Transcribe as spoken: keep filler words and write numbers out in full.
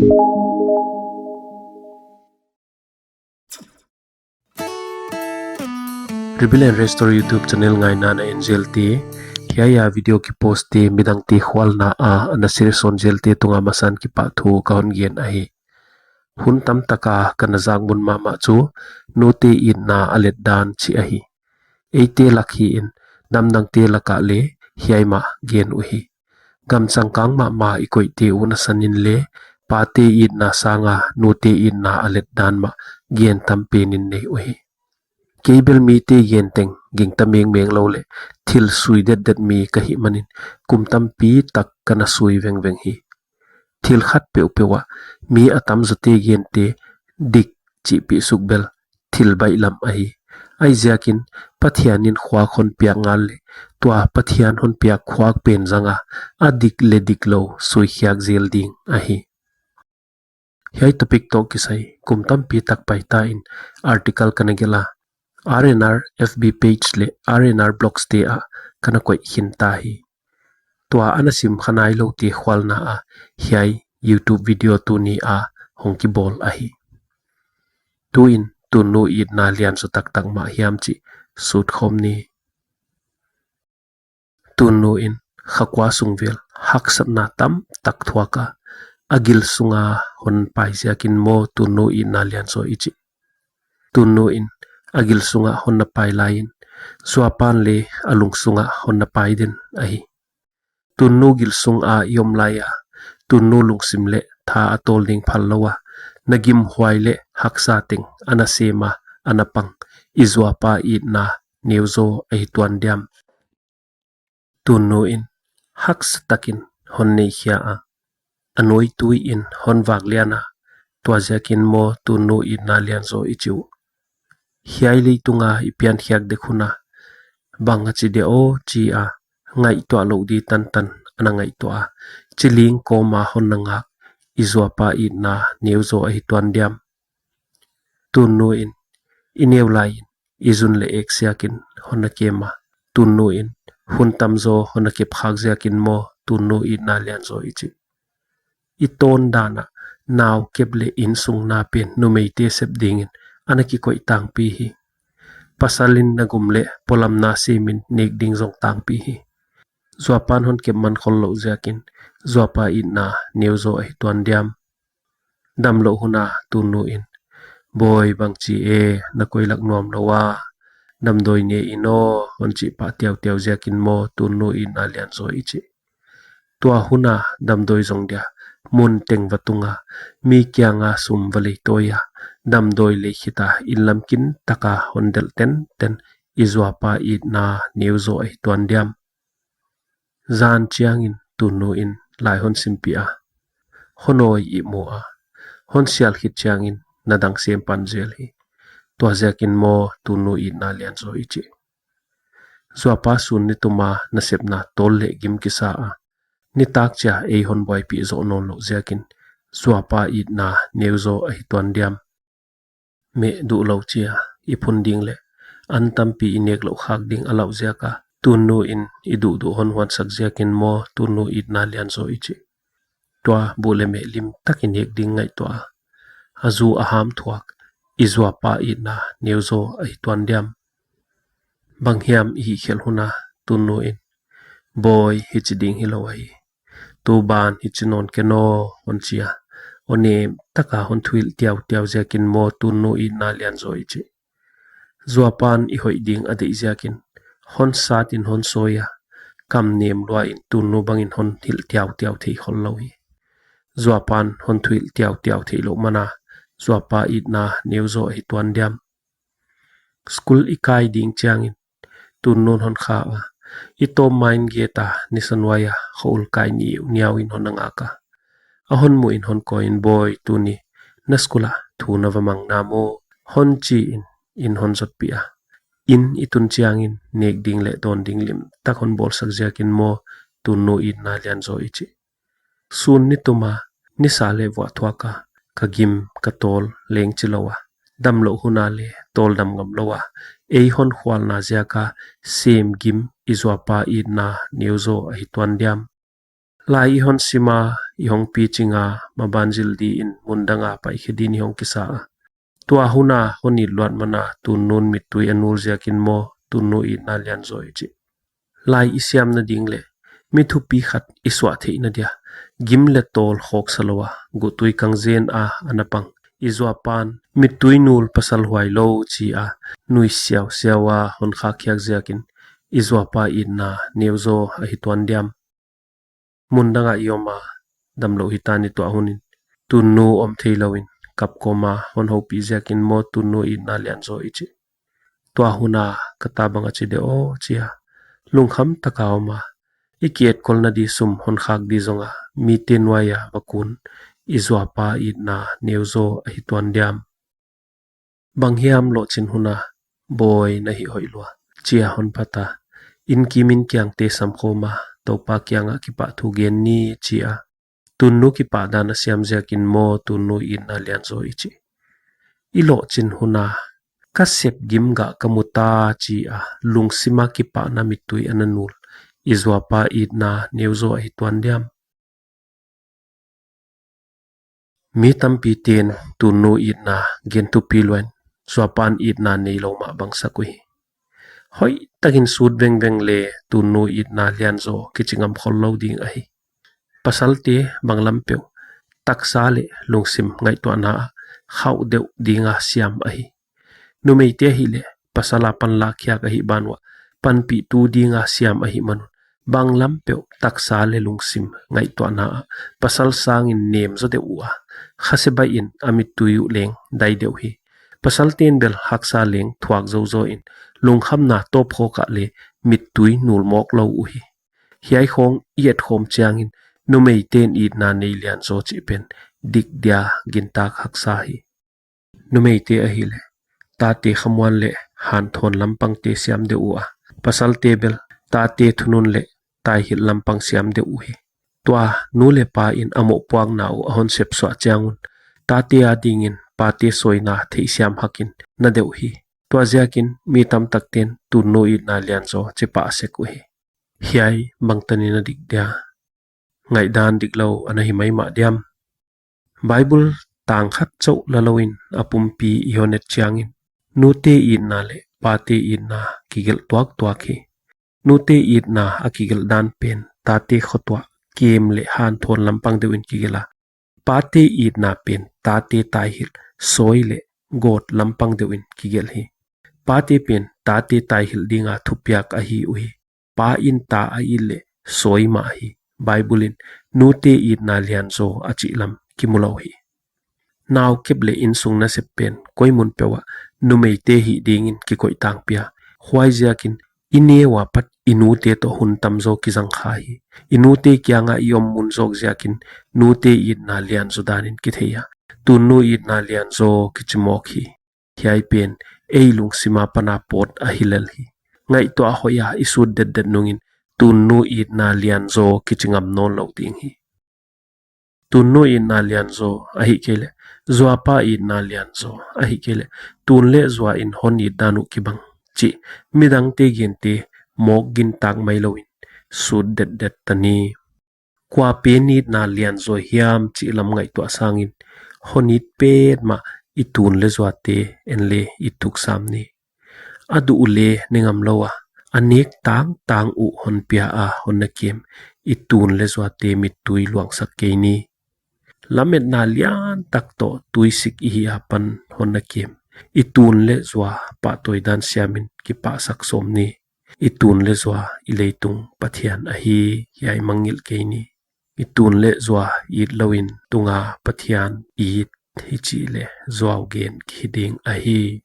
Rebuild and Restore YouTube channel ngaina a na en zel te, hiai a video kipost te midangte khualna a ana share sawn zel te tunga masan kipahthu ka hon gen ahi. Hun tamtaka ka na zak mun mahmah chu nute itna a let dan chih ahi. Eite lak hi in, namdangte laka leh hiai mah gen uhi. Gam changkang mahmah i koihte uh nasan in leh, pate itna sanga nute itna a let dan mah gen tam pen in nei uhi. Kei bel mite gen teng gingta mengmeng lou leh thil sui detdet mi ka hih manin, kum tampi tak ka na sui vengveng hi. Thil khat peuhpeuh ah mi a tamzawte gente dik chihpih suk bel thil baihlam ahi. Ahihziakin Pathian in khuak hon piak ngal leh, tua Pathian hon piak khuak pen zanga a dik leh diklou suikhiak zel ding ahi. Hiai topic toh kisai kum tampi tak paita in article ka na gelh a, R N R F B page leh R N R blogs te ah ka na koih khinta hi. Tua ana sim kha nailoute khualna a hiai YouTube video tuni a hong kibawl ahi. Tuin Tunnu itna lianzaw taktak mah hiam chih sut khawm ni. Tunnu in kha kua sung vel haksatna tamtak thuak a, a gil sunga hon pai ziakin maw Tunnu itna lianzaw i chih. Tunnu in a gil sunga hon na pai lai in, zuapan leh a lung sunga hon na pai den ahi. Tunnu gil sunga i om lai a, Tunnu lungsim leh tha a tawl ding phal lou a, na gimhuai leh haksa teng ana sem a, ana pang i zuapa itna neuzaw ahi tuan diam. Tunnu in haksa takin hon neikhia a, a nuaitui in hon vak lian a, tua ziakin maw Tunnu itna lianzaw i chih uh. Hiai leitunga i piankhiak dek hun a, bang a chi dia aw chi a, ngaihtuah louh di tantan ana ngaihtuah a, chiling kawma hon na ngak i zuapa itna neuzaw ahi tuan diam. Tunnu in i neu lai in i zun leh ek siakin hon na kem a, Tunnu in hun tamzaw hon na kep khak ziakin maw Tunnu itna lianzaw i chih. I tawn dan a nau kep leh innsung na pen numeite sep dingin ana kikoih tangpi hi. Pasal in na gum leh polamna semin nek ding zong tangpi hi. Zuapan hon kep man khol louh ziakin zuapa itna neuzaw ahi tuan diam. Damlouh hun a Tunnu in, "Bawi, bangchi e, na koi lak nuam lou a, damdawi ne in aw," hon chih pah tiautiau ziakin maw Tunnu itna lianzaw i chih. Tua hun a damdawi zong dia mun teng va tung a, mi kianga sum va lei tawi a, damdawi lei khit a, inn lam kintaka hon delh tenten i zuapa itna neuzaw ahi tuan diam. Zan chiangin Tunnu in lai hon simpih a, hon awi i mu a, hon sial khit chiangin na dang sem pan zel hi. Tua ziakin maw Tunnu itna lianzaw i chih. Zuapa sun ni tuma nasepna tawl leh gim kisa a, nitak chia ei hon buaipih zoh nawnlouh ziakin zuapa itna neuzaw ahi tuan diam. Meh duh lou chia i phun ding leh an tampi i nek louh khak ding a lauh ziak a, Tunnu in i duhduh hon huansak ziakin maw Tunnu itna lianzaw i chih. Tua buh leh meh limtak i nek ding ngaihtuah a, a zu a ham thuak i zuapa itna neuzaw ahi tuan diam. Bang hiam i hihkhelh hun a Tunnu in, "Bawi, hichi ding hilou ahi. Tu ban hichi nawn ken aw," hon chi a, aw nem taka hon thuhilh tiautiau ziakin maw Tunnu itna lianzaw i chih. Zuapan i hoih ding a deih ziakin hon sat in hon sawi a, kam nem lua in Tunnu bangin hon hilh tiautiau thei khol lou hi. Zuapan hon thuhilh tiautiau theih louh man a, zuapa itna neuzaw ahi tuan diam. School i kai ding chiangin Tunnun hon khah a, i tawm main gate a nisa nuai a khawl kai niuniau in hon na ngak a, a hon muh in hon kawi in, "Bawi, tuni na school ah thu na va mang na maw?" hon chi in, in hon zotpih a, in i tun chiangin nek ding leh dawn ding limtak hon bawlsak ziakin maw Tunnu itna lianzaw i chih. Sun ni tuma nisa leh vuah thuak a, ka gim ka tawl leng chi lou a, damlouh hun a leh tawldam ngam lou a, ei hon khualna ziak a sem gim i zuapa itna neuzaw ahi tuan diam. Lai i hon sim a, i hong piching a, maban zil di in mundang a paikhe din i hong kisa a. Tua hun a hon it luat man a Tunnun mittui a nul ziakin maw Tunnu itna lianzaw i chih. Lai i siamna ding leh mi thupi khat i suah theihna dia gim leh tawl khawksa lou a, guhtui kang zen a ana pang i zuapa'n mittui nul pasal huai lou chi a nui siausiau a hon khak khiak ziakin i zuapa itna neuzaw ahi tuan diam. Mundang a i om a, damlouh hita ni tua hun in Tunnu om theilou in kap kawm a hon houpih ziakin maw Tunnu itna lianzaw i chih. Tua hun a ka ta bang a chi de aw chi a, lungkham tak a om a, i ki-etkolna di sum hon khak di zong a mite nuai a va kun i zuapa itna neuzaw ahi tuan diam. Bang hiam lohchin hun a, bawi na hih hoih lua, chi a hon phat a, inn kim inn kiangte samkhawm a, Toupa kiang a kipahthu gen ni chi a, Tunnu kipahdan a siam ziakin maw Tunnu itna lianzaw i chih. I lohchin hun a, ka sep gim gah ka mu ta chi a lungsim a kipahna mittui ana nul i zuapa itna neuzaw ahi tuan diam. Mi tampite'n Tunnu itna gen thupi lua in zuapa'n itna neilou mah bang sak uhi. Hoihtak in sut vengveng leh Tunnu itna lianzaw kichi ngam khollou ding ahi. Pasalte bang lam peuh taksa leh lungsim ngaihtuahna a khauh deuh ding a siam ahi. Numeite ahihleh pasal a pan lakkhiak ahih ban uah panpihtu ding a siam ahihman un bang lam peuh taksa leh lungsim ngaihtuahna a pasal sangin nem zaw deuh ua, khase baih in a mittui uh leng dai deuh hi. Pasalte'n bel haksa leng thuak zozaw in lungkhamna tawp khawk ah leh mittui nul mawk lou uhi. Hiai khawng i etkhawm chiangin numeite'n itna nei lianzaw chih pen dik dia gintak haksa hi. Numeite ahihleh tate khamuan leh hanthawn lampangte siam deuh ua, pasalte bel tate thunun leh taihilh lampang siam deuh uhi. Tua nu leh pa in a mohpuakna uh a hon sepsuah chiang un tate adingin pate sawina theihsiam hak in na deuh hi. Tua ziakin mi tamtakte'n Tunnu itna lianzaw chi pah sek uhi. Hiai bangtan in a dik dia? Ngaihdan diklou ana hi maimah diam? Bible tang khat chauh lalou in a pumpi i hon et chiangin nute itna leh pate itna kigelh tuaktuak hi. Nute itna a kigelh dan pen tate khotuah, kem leh hanthawn lampang deuh in kigelh a, pate itna pen tate taihilh, sawi leh gawt lampang deuh in kigelh hi. Pate pen tate taihilh ding a thupiak ahi uhi. Pa in ta a it leh sawi mah hi. Bible in nute itna lianzaw a chih lam kimu lou hi. Nau kep leh innsung nasep pen koi mun peuh ah numeite hih dingin kikoih tangpi a, huaiziakin i neu a pat i nute toh hun tamzaw kizang kha hi. I nute kiang a i om mun zawk ziakin nute itna lianzaw dan in kithei a, Tunnu itna lianzaw kichi mawk hi. Hiai pen ei lungsim a pan a pawt ahi lel hi. Ngaihtuah hoih a i sut detdet nungin Tunnu itna lianzaw kichi ngam nawnlou ding hi. Tunnu itna lianzaw ahihkeileh zuapa itna lianzaw ahihkeileh tun leh zua in hon it dan uh kibang chih midangte gente mawk gintak mailou in sut detdet ta ni. Kua pen itna lianzaw hiam chih lam ngaihtuah sangin hon it petmah i tun leh zuate en leh it thuk sam ni. A duh uh leh ne ngam lou a, a nek tangtang uh hon pia a hon na kem i tun leh zuate mittui luangsak kei ni. Lametna liantak toh tuisik i hih apan hon na kem i tun leh zua pahtawi dan siamin kipahsak sawm ni. I tun leh zua i leitung Pathian ahi, hiai mangngilh kei ni. I tun leh zua it lou in tunga Pathian it hichi leh zuau gen kihi ding ahi.